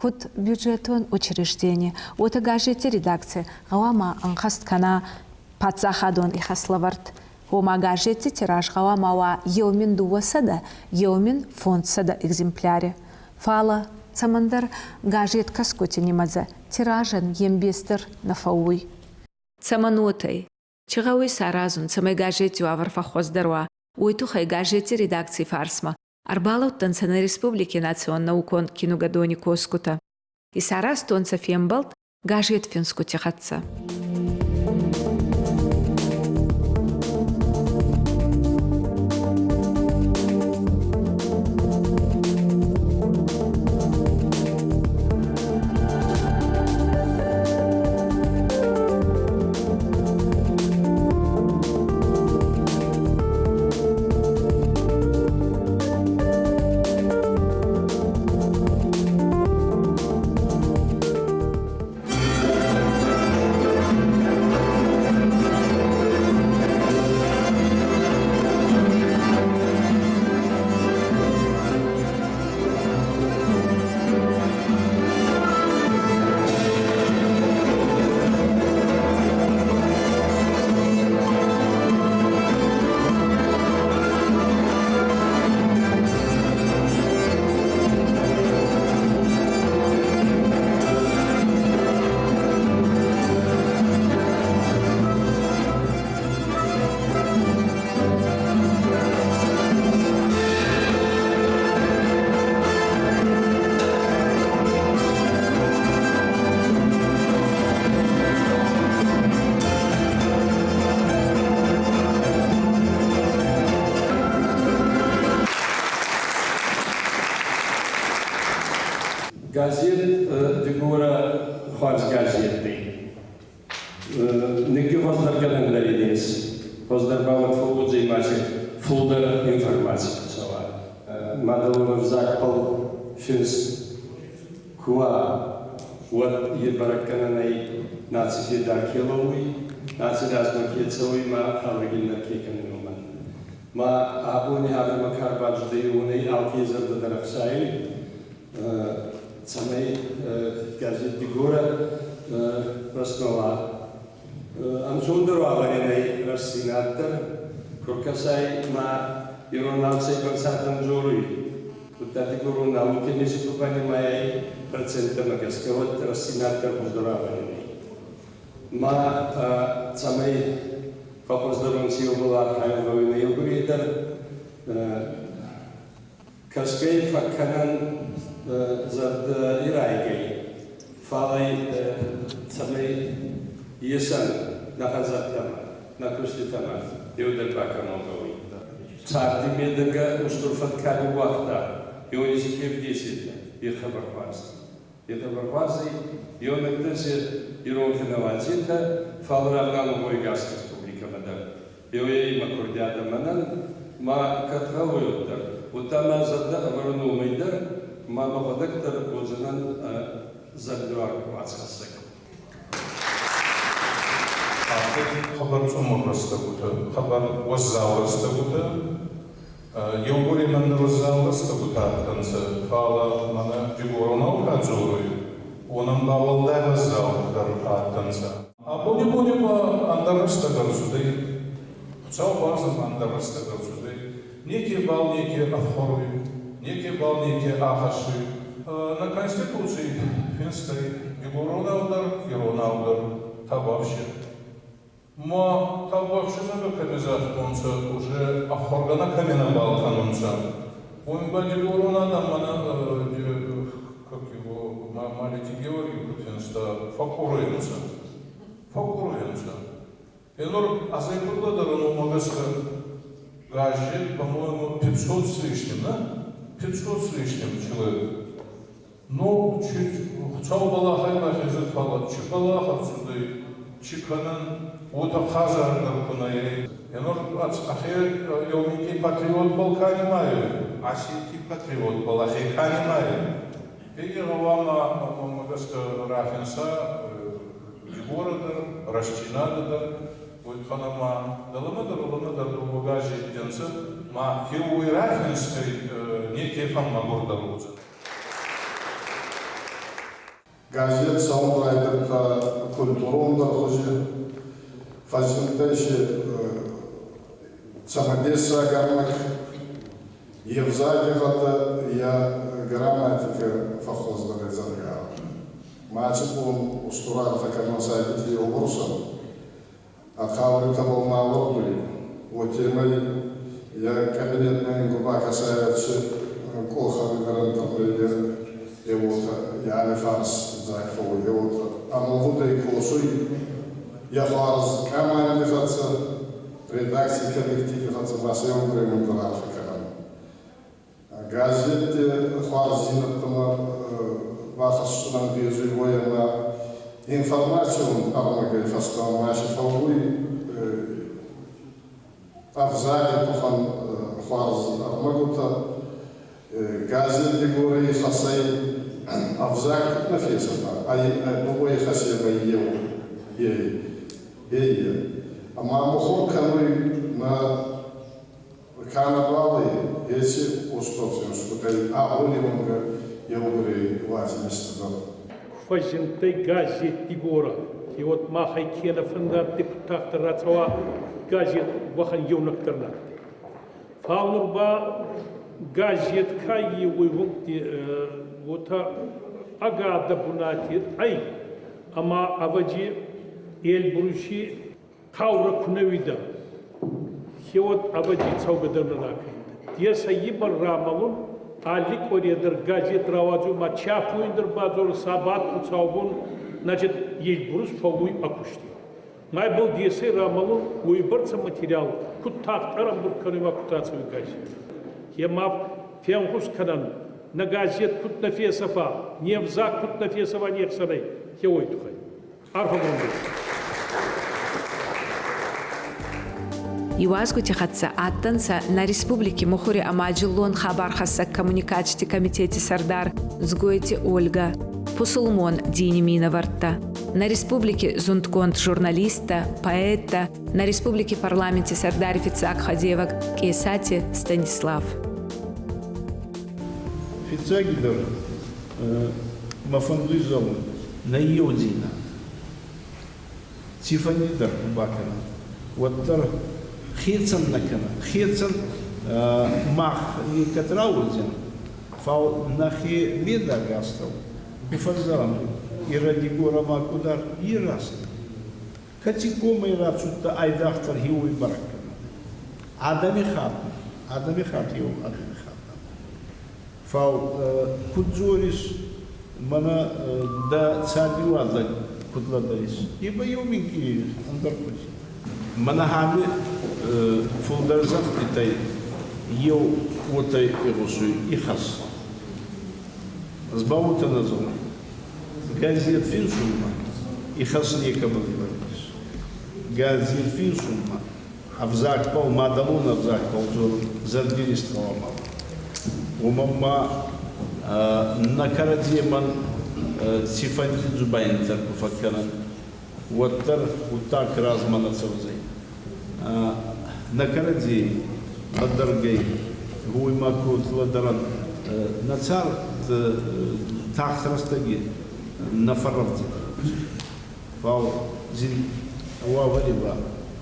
Куд бюджетон учреждени, уотӕ газети редакци гъӕуама ӕнхӕст кӕна паддзахадон ихӕслӕвӕрд. Уома газети тираж гъӕуама уа 1200, 1500 экземпляри. Фалӕ цӕмӕндӕр газеткӕсгути нимӕдзӕ тиражӕн е мбес дӕр нӕ фӕууй. Цӕмӕн уотӕй? Чи гъӕуй исаразун, цӕмӕй газети уавӕр фӕххуӕздӕр уа, уой туххӕй газети редакций фарсмӕ ӕрбалӕудтӕнцӕ нӕ республики национ наукон кинугӕдони косгутӕ. Исаразтонцӕ фембӕлд газетфинсгути хӕццӕ. Газет Дигора хуарз газеттӕй. Никки хуӕздӕргӕнӕн дӕр ес. Хуӕздӕр ба уӕд фӕууодзӕй ма си фулдӕр информаци цӕуа. Мадӕлон ӕвзагбӕл финст ку уа, уӕд е бӕрӕггӕнӕн ӕй наци федар ке лӕууй, наци размӕ ке цӕуй ма хъаурӕгиндӕр ке кӕнуй, уомӕн. Ма абони ардӕмӕ ка рбацудӕй, уонӕй алке зӕрдӕ дӕр ӕхсайуй, цӕмӕй газет Дигорӕ рӕстмӕ уа. Ӕнцондӕр уавӕри нӕй рӕстдзийнад дӕр. Куркӕсай ма иронау цӕйбӕрцӕ адӕм дзоруй, удта дигорон науки нези ку банимайай проценттӕмӕ гӕсгӕ, уӕд рӕстдзийнад дӕр хуздӕр уавӕри нӕй. Ма цӕмӕй фӕххуӕздӕр унци еугур архайун гъӕуй нӕ еугурей дӕр. Кӕсгӕй фӕккӕнӕн зӕрдӕ ирайгӕй, фал ӕй цӕмӕй есӕн нӕ хӕдзӕрттӕмӕ, нӕ куститӕмӕ еудӕр бакӕнун гъӕуй. Царди медӕгӕ устур фӕткӕ ниууагъта, еуни ке вдесетӕ, е хъӕбӕр хуарз. Е хъӕбӕр хуарз ӕй, еунӕгдӕр си иронхи нӕ уадзетӕ, фал равналун гъӕуй ӕгас республикӕмӕ дӕр. Еуей мӕ курдиадӕ мӕнӕн, ма кӕд гъӕуй уӕддӕр, удта мӕ зӕрдӕ ӕвӕрун уомӕй дӕр, ма мӕхуӕдӕг дӕр уодзӕнӕн зӕрдиуаг уацхӕссӕг. Афтӕ хъӕбӕр цъумур рӕстӕгутӕ, хъӕбӕр уӕззау рӕстӕгутӕ. Еугуремӕн дӕр уӕззау рӕстӕгутӕ адтӕнцӕ, фал мӕнӕ дигоронау ка дзоруй, уонӕн ба уӕлдай уӕззаудӕр адтӕнцӕ. Абони бони ба ӕндӕр рӕстӕг ӕрцудӕй. Хуцау хуарз ӕма ӕндӕр рӕстӕг ӕрцудӕй. Неке бал неке ӕфхуӕруй, неке бал неке ахӕссуй. Нӕ Конституций финст ӕй дигоронау дӕр, иронау дӕр, табуафси. Ма табуафси зӕгъгӕ кӕми загътонцӕ, уже ӕфхуӕргӕ кӕми нӕбал кӕнунцӕ. Уоми ба дигорон адӕм мӕнӕ как его, Малити Георгий куд финста, фӕкъкъуруйунцӕ. Фӕкъкъуруйунцӕ. Енур азӕй куд лӕдӕрун, уомӕ гӕсгӕ газет, по-моему, 500 с лишним, да? 500 с лишним человек. Ну, чуть Хуцау бӕлахӕй бахезӕд, фал чи бӕлах ӕрцудӕй, чи кӕнӕн, уотӕ хъазар дӕр ку нӕ ӕй. Енур ӕхе еуминкъий патриотбӕл ка нимайуй, Асити патриотбӕл ӕхе ка нимайуй, е гъӕуама, мӕнмӕ гӕсгӕ, рафинса Дигора дӕр, Рӕстдзийнадӕ дӕр, уой ма дӕлӕмӕ дӕр, уӕлӕмӕ дӕр дууӕ газеттӕнцӕ, ма хеуой рафинсгӕй неке фӕммӕгурдӕр уодзӕнӕй. Газет цӕун райдӕдта культурондӕр хузи, фӕззиндтӕй си цӕмӕдессаг ӕрмӕг, е взаги гъӕдӕ, йӕ грамматикӕ фӕххуӕздӕр ӕй дзӕвгарӕ. Мачи бон устур арфӕ кӕнун сабийти еугурсӕн, ӕ хъауритӕбӕл ма ауӕрдуй, уотемӕй йӕ кабинетмӕ ин ку бакӕсай, къохӕвӕрӕнтӕмӕ е уотӕ йӕ алли фарс дзаг фӕууй, е уотӕ ӕновудӕй косуй, йӕ хуарз команди хӕццӕ, редакций коллективи хӕццӕ ба сӕ еугуремӕн дӕр арфӕ кӕнӕн. Газетти хуарздзийнӕдтӕмӕ бахӕссун ӕнгъезуй уой ӕма информацион ӕрмӕгӕй фӕстӕмӕ си фӕууй ӕвзаги туххӕн хуарз ӕрмӕгутӕ. Газет Дигори хӕцӕй ӕвзаг куд нӕ фесӕфа, ӕй дууей хӕсемӕй еу ey, ey. Ӕма мухур кӕнуй нӕ ка нӕбал ӕй, еци устур финсгутӕй абони уӕнгӕ еугурей уадзимистӕ дӕр. Фӕззиндтӕй газет Дигора. И вот махӕй кенӕ фӕндадтӕй куд тагъддӕр рацӕуа газет, уӕхӕн еунӕг дӕр нӕ адтӕй. Фал нур ба газет ка еуей унгти уотӕ ӕгадӕ бунати ӕй, ӕма ӕвӕдзи Эльбруси хъаурӕ ку нӕ уидӕ, хеуӕт ӕвӕдзи цӕугӕ дӕр нӕ ракӕнидӕ. Е сӕ ибӕл рамӕлун, алли къуӕре дӕр газет рауадзун ма чапуйн дӕр бадзорун сабат хуцаубон, значит, Эльбрус фӕууй ӕ кусти. Мӕ десӕй рамӕлун уойбӕрцӕ материал куд тагъд ӕрӕмбурд кӕнуй ма куд рацӕуй газет. Е ма фенхус кӕнӕн, нӕ газет куд нӕ фесӕфа, не взаг куд нӕ фесӕфа не хсӕнӕй, хе уой туххӕй. Арфӕгонд. Иуазгути хӕццӕ адтӕнцӕ нӕ республики мухури ӕма дзиллон хабархӕссӕг коммуникацити комитети сӕрдар Дзгойти Ольгӕ, пусулмон дини минӕвӕрттӕ, нӕ республики зундгонд журналисттӕ, поэттӕ, нӕ республики парламенти сӕрдари фиццаг хуӕдевӕг Къесати Станислав. Фиццагидӕр мӕ фӕндуй зӕгъун, нӕ еудзийнадӕ. Цийфӕнди дӕр ку бакӕнӕн, уӕддӕр хецӕн нӕ кӕнӕн. Хецӕн мах некӕд рауодзиан, фал нӕхе медӕг астӕу ку фӕззӕгъӕн, Ирӕ-Дигорӕ ма кудар ираст. Кӕци комӕй рацудтӕ айдагъдӕр хеуой бӕрӕг кӕнӕн. Адӕми хатт, адӕми хатт еу адӕми хатт. Фал куд дзорис, мӕнӕ дӕ цардиуадзӕг куд лӕдӕрис, е ба еу минкъий ӕндӕр хузи. Мӕнӕ ами фулдӕр зӕгъдтитӕй еу уотӕ игъусуй ихӕс. Ӕз ба уотӕ нӕ зонун. Газет финсунмӕ ихӕс некӕмӕн ивӕрдис. Газет финсунмӕ ӕвзагбӕл, мадӕлон ӕвзагбӕл дзорун зӕрдирист гъӕуама. Уомӕн ма нӕ кӕрӕдземӕн цийфӕнди дзубандитӕ ку фӕккӕнӕн, уӕддӕр гъуддаг размӕ нӕ цӕудзӕй. Нӕ кӕрӕдзей лӕдӕргӕй, уой ма ку лӕдӕрӕн, нӕ цард тагъд рӕстӕги нӕ фӕррӕвдзӕй. Фал зин уавӕри ба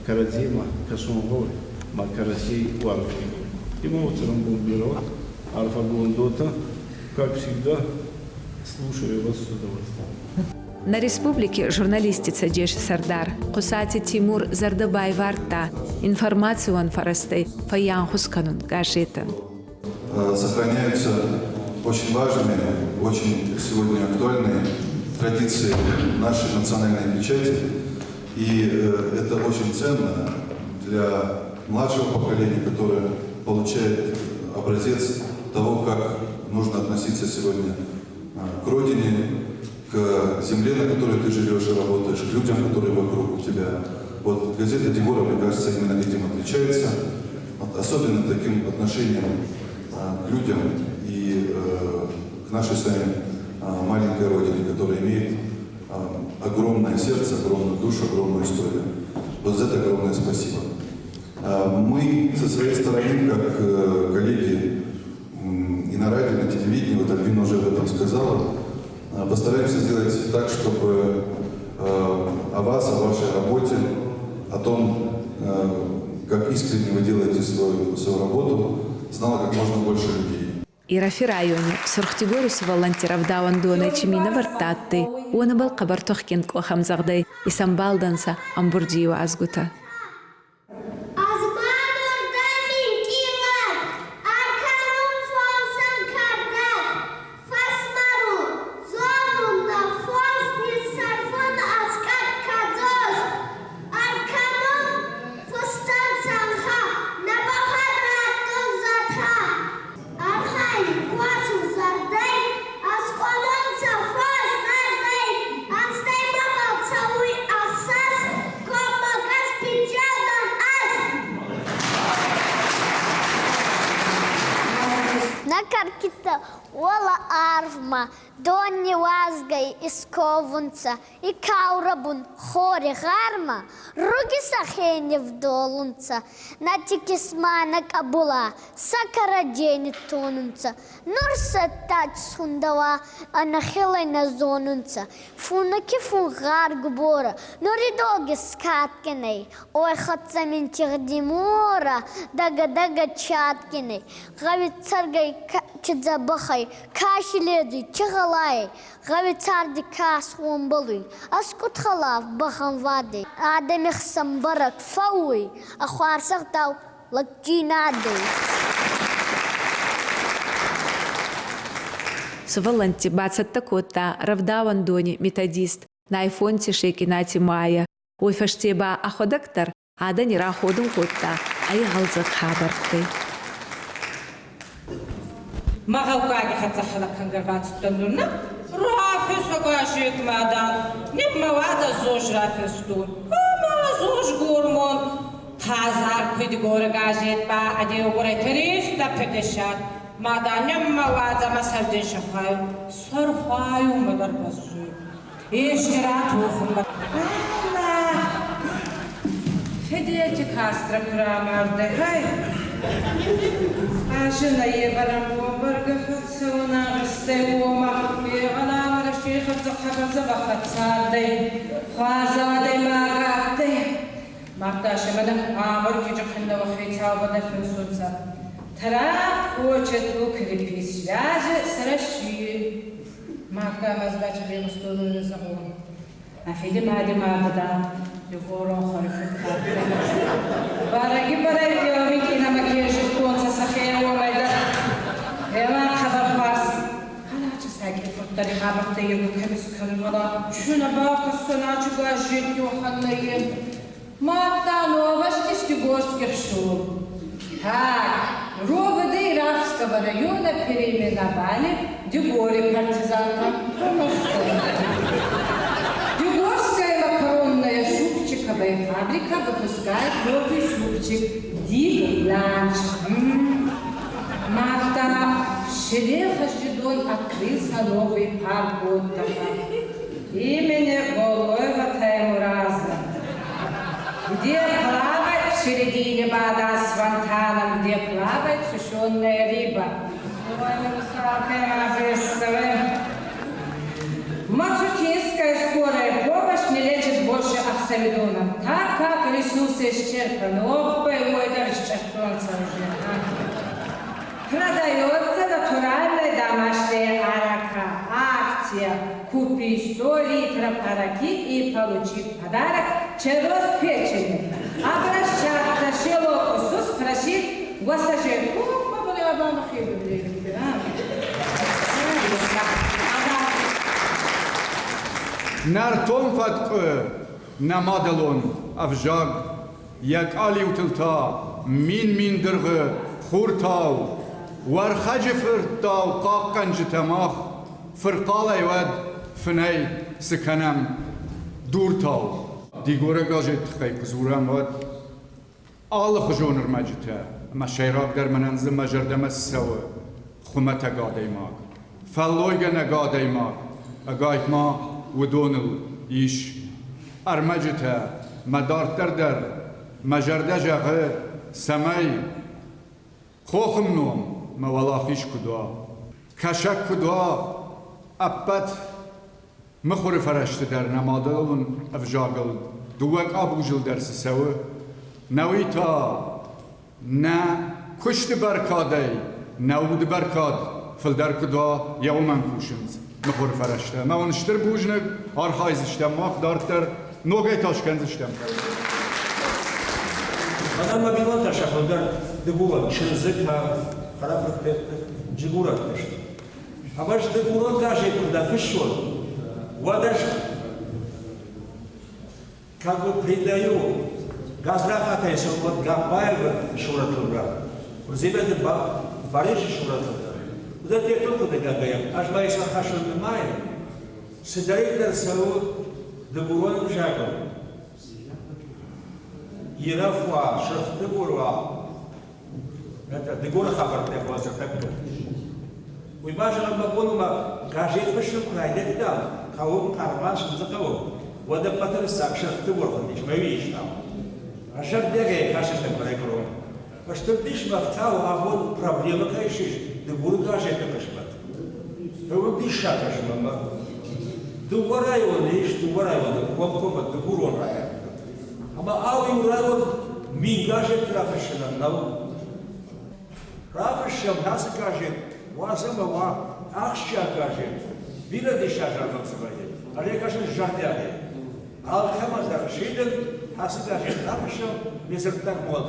кӕрӕдземӕ кӕсун гъӕуй ма кӕрӕдзей уарзун. Има цӕрӕнбон берӕ уӕд, арфӕгонд уотӕ, как всегда, слушаю вас с удовольствием. Нӕ республики журналистти Цӕдеси сӕрдар Хъусати Тимур зӕрдӕ байвардта информацион фӕрӕзтӕй фӕййанхус кӕнун газетӕн. Сохраняются очень важные, очень сегодня актуальные традиции нашей национальной печати. И это очень ценно для младшего поколения, которое получает образец того, как нужно относиться сегодня к родине, к земле, на которой ты живешь и работаешь, к людям, которые вокруг тебя. Вот газета «Дигора», мне кажется, именно этим отличается, вот особенно таким отношением к людям и к нашей с вами маленькой родине, которая имеет огромное сердце, огромную душу, огромную историю. Вот за это огромное спасибо. Мы со своей стороны, как коллеги и на радио, и на телевидении, вот Альбина уже об этом сказала, Постараемся сделать так, чтобы о вас, о вашей работе, о том, как искренне вы делаете свою работу, знало как можно больше людей. Ирӕфи райони Сурх-Дигори сувӕллӕнтти рӕвдауӕндонӕй чи минӕвӕрттӕ адтӕй, уонӕбӕл хъӕбӕр тухгин къохӕмдзӕгъдӕй исӕмбалдӕнцӕ ӕмбурди иуазгутӕ. Нӕ кӕркитӕ уӕлӕ арвмӕ дони уӕзгӕй исковунцӕ, и каурӕбун хори гъармӕ руги сӕхе не вдолунцӕ, нӕ тикисмӕ нӕ къӕбула сӕ кӕрӕдзей ниттонунцӕ. Нур сӕ тач сундӕуа ӕнӕхилӕй нӕ зонунцӕ. Фунаки фун гъар губора, нури доги скаткинӕй, ой хӕццӕ мин тигъдимора, дага-дага чаткинӕй, гъӕуи цӕргӕй чи дзӕбӕхӕй, ка хиледуй, чи гъӕлайӕй, гъӕуи царди ка сгъомбӕл уй, ӕскъудхӕлӕф бӕгъӕмвадӕй, адӕми хсӕн бӕрӕг фӕууй, ӕ хуарзӕгъдау лӕггийнадӕй. Сувӕллӕнтти бацӕттӕ кодта рӕвдауӕндони методист Найфонти Шекъинати Майя. Уой фӕсте ба ӕхуӕдӕг дӕр адӕни раходун кодта ӕ игъӕлдзӕг хабӕрттӕй. Мӕгъӕуккаги хӕццӕ хӕлӕг бацудтӕн нурна. Рафесогашек мадан. Неммавада зож рафестун. Ама зож гормон. Тазар куйдгора газет ба адеогорай 350. Мада неммавада масавден шахаю. Сархаю мадар басу. Эшкера тухум. Allah! Fediyeci kastra müramardı. Hay! عشان يبرم وبرق فتسونا غستوما يغلا الشيخ تخبز بخت سادي خازادي ما قاتي ما تاشمنا عامر كي جخنا وخيتا وبدا فنسوتا ترى хочет укрепить связи с Россией. Магда мазбач бегустуну загон. Афиди мади магда يقولون خرفت бараги барай ёмик инамакежи конца сахея омайда эма хабар фарс халачи саки фурттари хабарта югу кемис канвала чуна бака соначу гажет йоханнайе Мата новости с Дигорских шул. Так, РОВД Ирафского района переименовали Дигори партизанка. Дигорская макаронная супчиковая фабрика выпускает новый супчик Диг Ланч. Марта, в селе Хаждидон открылся новый парк отдыха имени Голоева Таймураза, где плавает в середине вода с фонтаном, где плавает сушеная рыба. Мацутинская скорая помощь не лечит больше оксамидона, так как ресурсы исчерпаны. Опа, ой, даже исчерпался уже. Продается натуральная домашняя арака. Акция «Купи 100 литров араки и получи в подарок чероз печени». Обращаться шелок Иисус просит Госажи. Нӕртон фӕткъуы, нӕ мадӕлон ӕвзаг, йӕ къалиутыл та мин-мин дыргъы хуртау, Уӕрхӕджы фырттау хъахъхъӕнджытӕ мах фырхъалӕй уӕд фынӕй цы кӕнӕм дуртау. Дигора газеты тыххӕй куы дзурӕм, уӕд алыхуызон ӕрмӕджытӕ ӕмӕ сӕйрагдӕр мӕнӕн дзы мӕ зӕрдӕмӕ цӕуы хуымӕтӕг адӕймаг, фӕллойгӕнӕг адӕймаг, ӕгайтма уыдоныл ис ӕрмӕджытӕ мӕ дарддӕр дӕр мӕ зӕрдӕ зӕгъы, цӕмӕй хохы ном мӕ уӕлахиз куыд уа, кӕсӕг куыд уа, ӕппӕт Мыхуыры фӕрӕзты дӕр нӕ мадӕлон ӕвзагыл дыууӕ къабузыл дӕр цы цӕуы, нӕ уый та нӕ куысты бӕркадӕй нӕ уды бӕркад фылдӕр куыд уа, йӕ уымӕн кусынц мыхуыры фӕрӕзтӕ. Ӕмӕ уын стыр бузныг, архайдзыстӕм мах дарддӕр, ногӕй та скӕндзыстӕм. Мӕнӕн мӕ бинонтӕ сӕ фылдӕр дыгурон чындзытӕ, хӕрӕфырттӕ, джигурӕгтӕ сты. Ӕмӕ ӕз дыгурон газет куы нӕ фыссон, уӕд ӕз как бы предаю гадзрахатӕй цӕуӕг Гапбаевы сурӕтыл дӕр, Куырдзебеты Барисы сурӕтыл дӕр. Уыдӕттӕ хъуыдыгӕнгӕйӕ, ӕз ма сӕ хӕсыл нымайын, цыдӕриддӕр цӕуы дыгурон ӕвзагыл, Ирӕф уа, Сырх Дыгур уа, Дыгуры хабӕрттӕ фӕлӕ Уый ма зӕгъын мӕ бон у, мӕ газет фыссын куы райдыдтам, хъӕуы Хъарман Сындзыхъӕуы, уӕд ӕппӕты фыццаг Сырх Дыгур хуындис, мӕ уый истам. Зӕрдиагӕй кастыстӕм кӕрӕй-кӕрон. Стыр дис мӕ ӕфтауы, абон проблемӕ кӕй ссис Дыгуры газеты хъысмӕт. Уый диссаг кӕсы мӕнмӕ. Дыууӕ районы ис, дыууӕ районы, комкоммӕ дыгурон районтӕ. Ӕмӕ ау иу район мин газет рафыссынӕн нӕу. Рафыссӕм ацы газет, уадз ӕмӕ уа ахсджиаг газет. Бирӕ диссаг ӕрмӕг дзы вӕййы. Ӕз ӕй кӕсын зӕрдиагӕй. Алкӕмӕн дӕр сидын, ацы газет рафыссӕм, ме дзырддаг уӕд.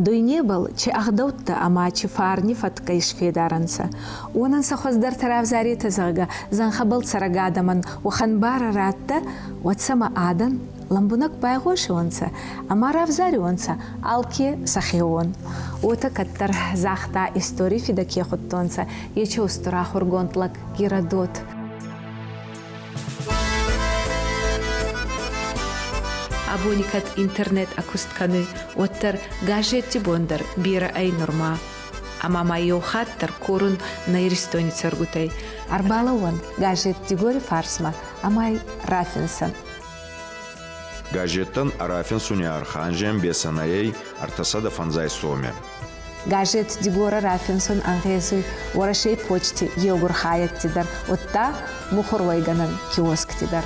Дуйнебӕл чи ӕгъдӕуттӕ ӕма чи фарни фӕткӕ исфедар ӕнцӕ, уонӕн сӕ хуӕздӕртӕ равзаретӕ, зӕгъгӕ, зӕнхӕбӕл цӕрӕг адӕмӕн уӕхӕн барӕ радтӕ, уӕд сӕмӕ адӕн лӕмбунӕг байгъосиуонцӕ ӕма равзариуонцӕ алке сӕхеуон. Уотӕ кӕддӕр загъта историй фидӕ ке худтонцӕ, ечи устур ахургонд лӕг Геродот. Абони кӕд интернет ӕкуст кӕнуй, уӕддӕр газетти бон дӕр берӕ ӕй нурма. Ӕма ма еу хатт дӕр корун нӕ Иристони цӕргутӕй. Ӕрбалӕууӕн газет Дигори фарсмӕ ӕма рафинсӕн. Газеттӕн ӕрӕфинсуни арханжен бесӕнӕй 350 соме. Газет Дигора рафинсун ӕнгъезуй Уӕрӕсей почти еугур хайӕдти дӕр, удта мухуруӕйгӕнӕн киоскти дӕр.